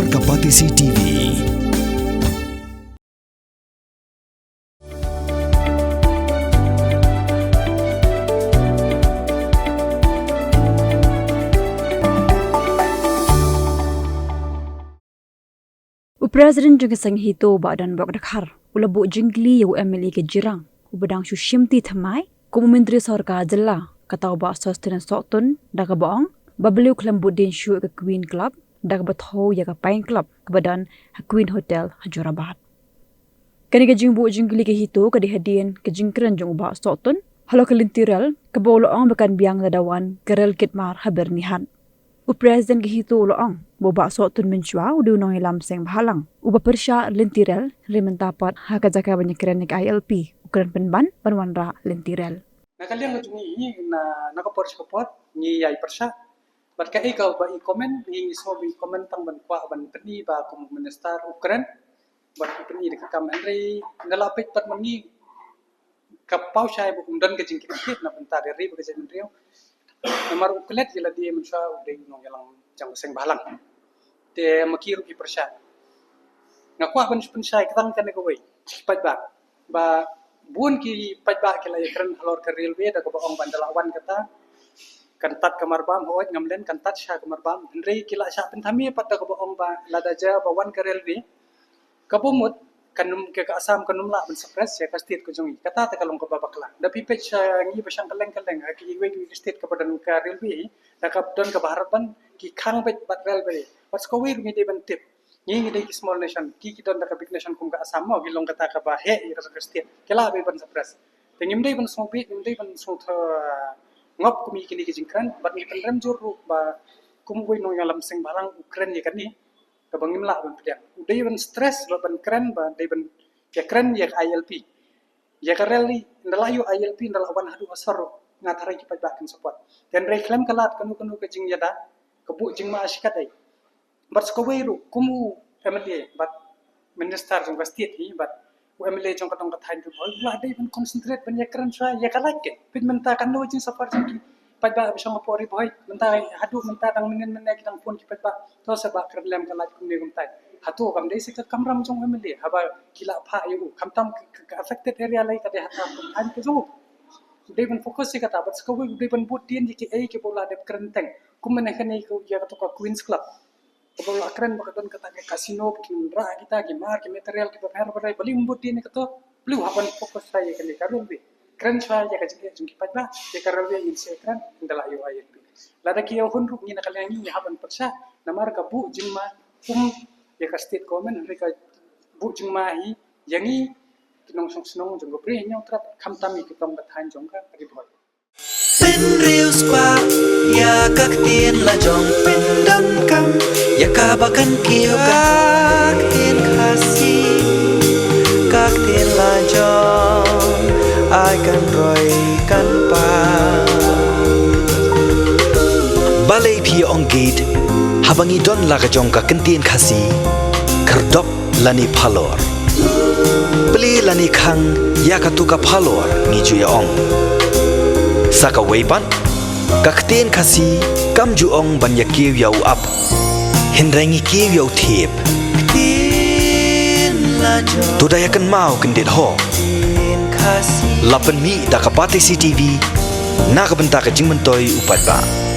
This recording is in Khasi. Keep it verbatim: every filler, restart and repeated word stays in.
Ka Batesi T V. U President jong ka seng HITO, Bah Donbok Dkhar, u la buh jingkylli ïa u MLA ka Jirang, u ba dang shu shimti thymmai kum u Myntri Sorkar Jylla, kata u Bah Sosthenes Sohtun, da kaba ong ba balei u khlem bud dien shuh ïa ka Queen Club, da kaba thew ïa ka Pine Club kaba don ha Queen Hotel ha Jorabat. Kane ka jingbuh jingkylli ka HITO ka dei hadien ka jingkren jong u Bah Sohtun halor ka lynti rel, kaba u la ong ba kan biang lada wan ka rel kit mar ha Byrnihat. U President ka HITO u la ong ba u Bah Sohtun mynshuwa u dei u nongïalam seng bhalang, u ba pyrshah lynti rel, hynrei mynta pat ha ka jaka ban ïakren ïa ka ILP, u kren pynban ban wanrah lynti rel. Na ka liang ka jong ngi, na, na ka por sha ka por ngi ïai pyrshah. Bad kaei kaba i comment, ngi, ngi sngew ba i comment tang ban kwah ban pyni ba kum u minister u kren. Bad u pyni da ka kam, hynrei nga la peit pat ma ngi, ka paw shai ba kum don ka jingkit khlieh na bynta ka ri bad ka jaitbynriew. Namar u klet ïa lade mynshuwa u dei u nongïalam jong ka seng bhalang. Te ma ki ruh ki pyrshah. Nga kwah ban pynshai tang kane kawei, paidbah. Ba bun ki paidbah ki la ïakren halor ka railway da kaba ong ba ynda la wan kata kan tad ka marbam, hooid ngam len, kan tad sha ka marbam. Hynrei ki la shah pynthame pat da kaba ong ba lada jia ba wan ka railway, kaba mut kan ym, ka, ka Assam kan ym lah ban suppress ïa ka state ka jong ngi. Kata te ka long kaba bakla. Da phi peit sha ngi ba shang kylleng kylleng ha kiwei kiwei ki state kaba don ka railway, da ka don ka Bharat Bandh, ki khang beit bad railway. Bad sa kawei ruh ngi dei ban tip, ngi, ngi dei ki small nation, ki, ki don da ka big nation kum ka Assam mo, ki long kata kaba heh ïa ka state. Ki lah beit ban suppress. Te ngim dei ban sngewbit, ngim dei ban sngewthuh ngop kum ïa kine ki jingkren, bad ngi pynrem jur ruh ba kum uwei u nongïalam seng bhalang u kren ïa kane, kaba ngim lah ban pdiang. U dei ban stress ba ban kren, ba dei ban ïakren ïa ka ILP. Ïa ka rel ri, ynda la ïoh ILP, ynda la wan haduh ha sor ruh, nga tharai ki paidbah kin support. Te hynrei khlem ka lad kano kano ka jingïada, ka buh jingma shikatdei. Bad sa kawei ruh kum u MLA bad minister jong ka state hi bad u MLA jong ka dong ka thaiñ Ri Bhoi, u la dei ban concentrate ban ïakren shuwa ïa ka lait. Peit mynta kano jingsuffer jong ki paidbah ba shong hapoh Ri Bhoi, mynta haduh mynta dang mynnin mynne ki dang phone ki paidbah, to sa ba kren lem ka lait kumne kumtai. Hato kam dei sa ka kamram jong u MLA haba ki la phah ïa u, khamtam ka, ka, ka affected area lei ka dei hata kum thaiñ ka jong u. U dei ban focus ïa kata, bad sa kawei u dei ban bud dien ïa kiei kiba u la dep kren teng. Kum mynne kane ka, ïa kato ka Queen's Club. Kaba u la kren ba ka don kata ka casino, ba kin rah kita ki mar ki material kiba pher ba rei, balei um bud dien ïa kato, balei u hap ban focus shuwa ïa kane ka railway. Kren shuwa ïa ka jingeh jong ki paidbah, ïa ka railway ngin sa kren ynda la ïoh ILP. Lada ki ïoh hun ruh ngi na ka liang ngi hap ban pyrshah, namar ka buh jingma kum ïa ka state government, hynrei ka buh jingma hi ïa ngi ki nongshong shnong jong ka Bri ha Hynñiewtrep, khamtam ïa ki dong ka thaiñ jong ka Ri Bhoi. Pynriewspah ïa ka ktien la jong, pyndonkam ïa kaba kan kiew ka ktien Khasi, ka ktien la jong, ai kan roi kan pang. Balei phi ong gate, haba ngi don la ka jong ka ktien Khasi, khyrdop lane phalor. Plie lane khang ïa kato ka phalor ngi ju ïa ong. Sa kawei pat, ka ktien Khasi kam ju ong ban ïa kiew ïa u ap, hynrei ngi kiew ïa u thiep. To da ïa kynmaw kyndit ho. La pynmih da ka Batesi TV na ka bynta ka jingmyntoi u paidbah.